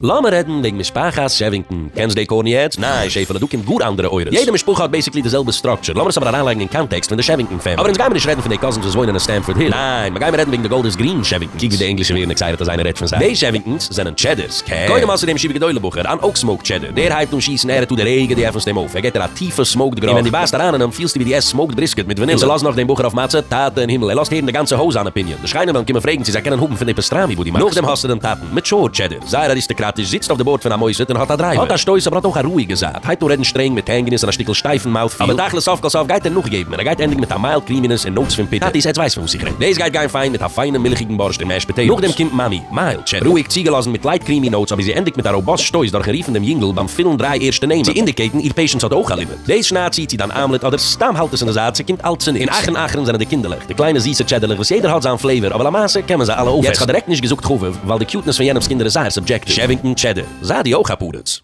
לאמיר רעדן וועגן משפחת שעווינגטאן. קענסט די corny ads? ניין שעפעלע, דא קומט גאר אנדערע אורות. יעדע משפחה האט basically די זעלבע structure, לאמיר עס אבער אריינלייגן אין קאנטעקסט פון די שעווינגטאן family. אבער אונז גיימיר נישט רעדן פון די cousins וואס וואוינען אין סטעמפארד היל. ניין, מ'גיימיר רעדן וועגן די גאלדערס גרין שעווינגטאנס. קוק ווי די ענגלישע ווערן excited אז איינער רעדט פון זיי. די שעווינגטאנס זענען טשעדערס, קען. קודם האסטו דעם ישיבה גדולה בחור, אן אויך smoked cheddar. דער הייבט אן שיסן ער טוט די רגע דו עפנסט אים אויף, ער געט דיר א טיפע smoked גערוך, און ווען דו בייסט אריין אין אים פילסטו ווי דו עסט smoked brisket מיט וואנילע. און צו לאזן נאך דעם בחור אויף מצה? טאטע אין הימל, ער לאזט הערן די גאנצע הויז זיין opinion. די שכנים וועלן קומען פרעגן צו זיי קענען האבן פון די pastrami וואס דו מאכסט. נאכדעם האסטו דעם טאטן, mature cheddar, זייער אריסטאקראטיש, זיצט אויף די board פון א מוסד און האט א דרייווער. האט א שטויס אבער האט אויך א רואיגע זייט, הייבט אן רעדן שטרענג מיט tanginess און א שטיקל שטייפן mouthfeel, אבער תכלית סוף כל סוף גייט ער נאכגעבן און ער גייט ענדיגן מיט א mild creaminess און notes פון פיטער. טאטיס עטס ווייסט פון וואס איך רעד. דאס גייט גיין פיין מיט א פיינעם מילכיגן בארשט און mashed potatoes. נאכדעם קומט מאמי, mild cheddar, רואיג, צוגעלאזן, מיט light creamy notes אבער זי ענדיגט מיט א robust שטויס דורכן רופן דעם יונגל ביים פולן דריי ערשטע נעמען, צו indicate ן איר patience האט אויך א limit. דאס שניידט צו צו דיין omelet אדער סתם האלט עס אין די זייט, ס'קומט אלץ צוניץ. און אחרון אחרון זענען די קינדערלעך, די קליינע זיסע טשעדערלעך וואס יעדער האט זיין flavor אבער למעשה קען מען זיי אלע אויפעסן. יעצט כ'האב דירעקט נישט געזאגט חביב ווייל די cuteness פון יענעמ'ס קינדער איז זייער subjective. שעווינגטאן טשעדער, זיי דו אויך א פרץ.